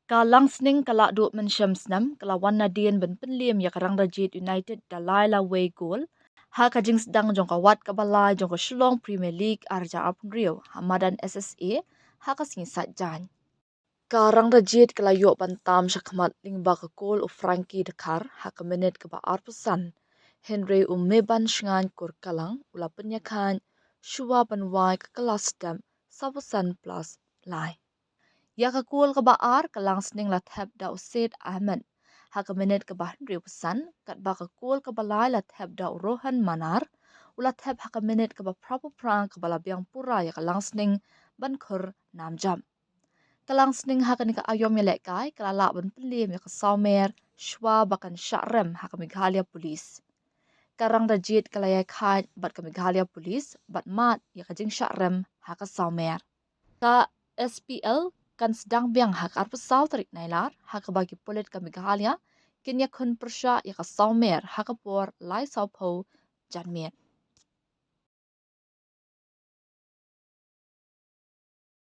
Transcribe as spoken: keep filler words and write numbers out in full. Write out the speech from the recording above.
Ka Langsning ka la duh mynshem snem ka la wan nadien ban pynliem ïa ka Rangdajied United da lai la wei gol ha ka jingsdang jong ka wat kaba lai jong ka Shillong Premier League ar hajar arphew hynriew ha madan S S A ha ka sngi Saitjaiñ. Ka Rangdajied ka la ïoh ban tam shakhmat lyngba ka gol u Frankie Dkhar ha ka minit kaba arphew san, hynrei u Meban Shngain Kurkalang u la pynïakhain shuwa ban wai ka kylla step sawphew san plus lai. Ïa ka gol kaba ar ka Langsning la thep da u Said Ahmed ha ka minit kaba hynriewphew san, katba ka gol kaba lai la thep da u Rohan Manar, u la thep ha ka minit kaba phraphew phra kaba la biang pura ïa ka Langsning ban khur nam jop. Ka Langsning ha kane ka aïom ïalehkai ka la lah ban pynliem ïa ka sawmer shuwa ba kan shah rem ha ka Meghalaya Police. Ka Rangdajied ka la ïakhaiñ bad ka Meghalaya Police bad mad ïa ka jingshah rem ha ka sawmer. Ka S P L kan sdang biang ha ka arphew saw tarik Nailar ha kaba ki pulit ka Meghalaya kin ïakhun pyrshah ïa ka sawmer ha ka por lai sawphew janmiet.